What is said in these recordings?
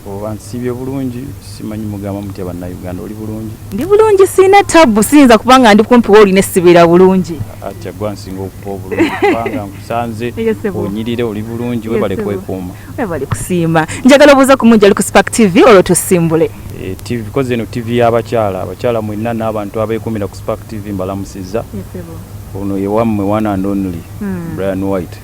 Oba nsiibye bulungi, simanyi mugamba mutya Bannayuganda. Oli bulungi? Ndi bulungi, siina tabu, siyinza kubanga ndi kumpi woolina essibira bulungi. Atya gwa nsinga okuba obulungi, kubanga nkusanze onyirire, oli bulungi, webale kwekuuma. Webale kusiima. Njagala obuuza ku mungi ali ku Spark TV, olwo tusimbule. TV, kozi eno TV y'abakyala, abakyala mwenna n'abantu abeekumira ku Spark TV, mbalamusizza. Ono ye wammwe one and only Brian White.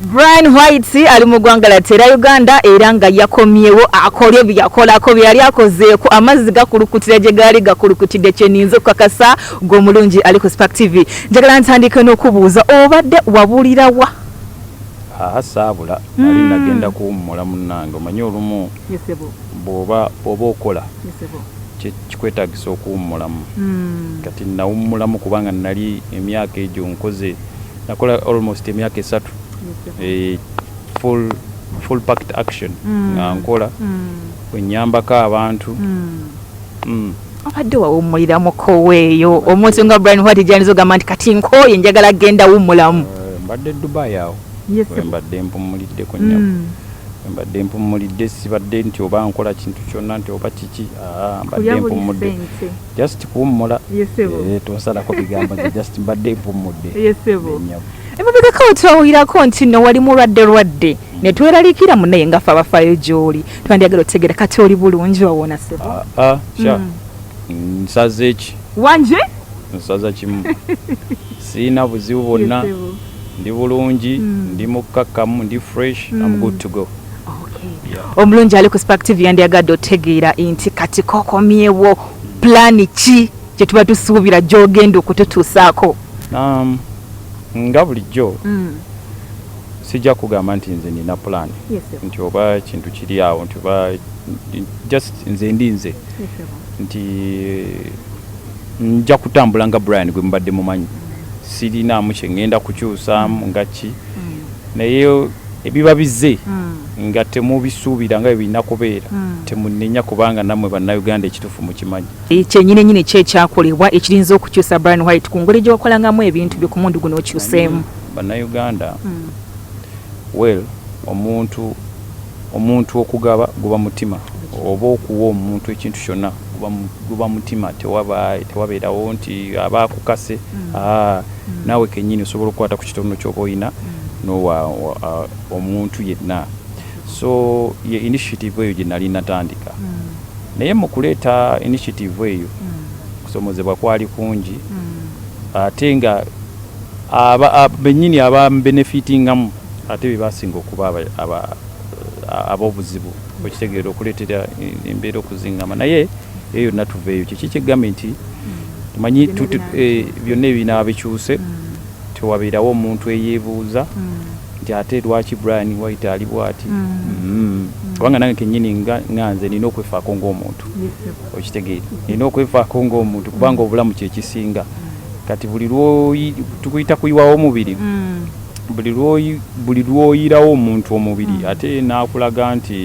Brian White ali mu ggwanga lyattu era Uganda, era nga yakomyewo akole bye yakolako, bye yali akozeeko. Amazzi gakulukutira gye gaali gakulukutidde, kyeninza okukakasa gwe omulungi ali ku Spark TV. Njagala ntandike n'okubuuza, obadde wabulirawa? Aha, saabula, nali nagenda kuwummula munnange. Omanyi olumu bw'oba okola, kikwetaagisa okuwummulamu. Kati nawummulamu kubanga nali emyaka egyo nkoze, nakola almost emyaka 3, full packed action, nga nkola bwenyambako abantu. Obadde wawummuliramu koweeyo omuntu nga Brian White gyaniza ogamba nti kati nkooye, njagala genda wummulamu? Mbadde Dubai awo mbadde mpumuliddeko nnyabo. Mbadde mpumulidde, sibadde nti oba nkola kintu kyonna nti oba kiki. Mbadde mpumudde, just kuwummula. Tonsalako bigambo, nze just mbadde mpumudde. Nnyabo. Emabegako twawulirako nti nno wali mulwadde lwadde ne tweraliikira munaye nga ffe abafaayo gy'oli. Twandiyagala otutegeera kati oli bulungi, wawona ssebo? Ah, sha, nsaze eki? Wanje? Nsaza kimu, siina buzibu bwonna, ndi bulungi, ndi mukkakkamu, ndi fresh, I'm good to go. Omulungi ali ku Spark TV yandiyagadde otegeera nti kati kokomyewo, pulaani ki gye tuba tusuubira gy'ogenda okututuusaako? Nga bulijjo sijja kugamba nti nze nina pulaani nti oba kintu kiri awo nti oba just nze ndi nze nti nja kutambula nga Brian gwe mubadde mumanyi, sirinaamu kye ŋŋenda kukyusaamu nga ki, naye ebiba bizze nga temubisuubira nga bwe birina kubeera, temunenya, kubanga nammwe Bannayuganda ekituufu mukimanyi. Kyenyini nyini ki ekyakolebwa ekirinza okukyusa Brian White ku ngeri gyewakolangamu ebintu byo ku mundu guno okyuseemu? Bannayuganda, well, omuntu okugaba guba mutima, oba okuwa omuntu ekintu kyonna guba mutima. Tewabeerawo nti aba akukase. Naawe kennyini osobola okukwata ku kitono ky'oba oyina n'owa omuntu yenna. So ye initiative eyo gye nali natandika, naye mu kuleeta initiative eyo kusomozebwa kwali kungi, ate nga bennyini ababenefitingamu ate be basinga okuba ab'obuzibu, okitegeera, okuleetera embeera okuzingama. Naye eyo yonna tuveeyo, kiki kyegambye nti tumanyi byonna ebinaaba bikyuse, tewabeerawo omuntu eyeebuuza nti ate lwaki Brian White ali bwati. Kubanga nange kennyini nga nze nina okwefaako ng'omuntu, okitegeera, nina okwefaako ng'omuntu, kubanga obulamu kyekisinga. Kati buli lwoyi tukuyita kuyiwawo omubiri, buli lwoyirawo omuntu omubiri ate n'akulaga nti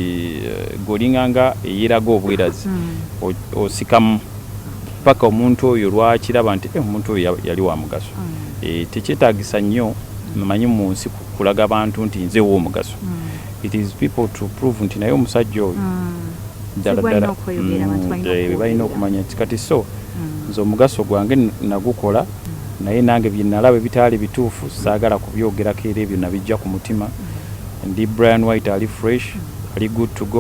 gweolinga nga eyeraga obwerazi, osikamu paka omuntu oyo lwakiraba nti omuntu oyo yali wa mugaso. Tekyetaagisa nnyo manyi mu nsi kulaga bantu nti nze w'omugaso. It is people to prove nti naye omusajja oyo ddala ddala balina okumanya nti kati so nze omugaso gwange nagukola, naye nange bye nalaba ebitaali bituufu saagala kubyogerako, era ebyo nabijja ku mutima. Ndi Brian White ali fresh, ali good to go.